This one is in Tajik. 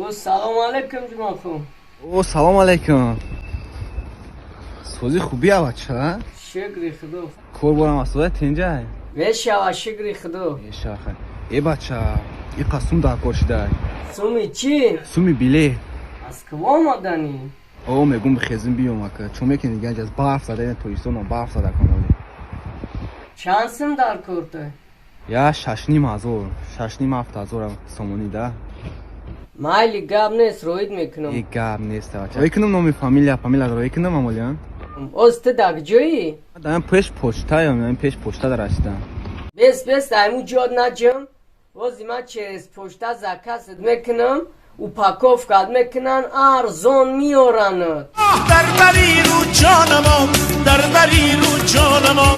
О, салом алейкум, Ҷумъахун. О, салом алейкум. Сози хуби, бача? Шукри Худо. Кор борам асода тинҷай? Мешава, шукри Худо. Мешаха. Э, бача, иқа сум дар кор шидай. Суми чӣ? Суми билет. Аз куво омаданӣ? О, мегум, бихезим, биём, ака. Чун мекунӣ, дига аз барф зада, ина Тоҷикистонам барф зада каноли. Чанд сум дар корта? Я 6,5 ҳазор, 6,5, 7 ҳазор сомонӣ да. Майли, гап нест, роид мекунам. Э, гап нест, бача. Роӣ кунам номи фамилия, фамилия роӣ кунам, амолиан? Оз ту дар ҷоӣ? Даам пеш почтаям, пеш почта дарасидам. Бес, бес, айму ҷод наҷам. Ози ман через почта заказат мекунам, упаковкат мекунан, арзон меоранад. Дар бари рӯ ҷонамон, дар бари рӯ ҷонамон.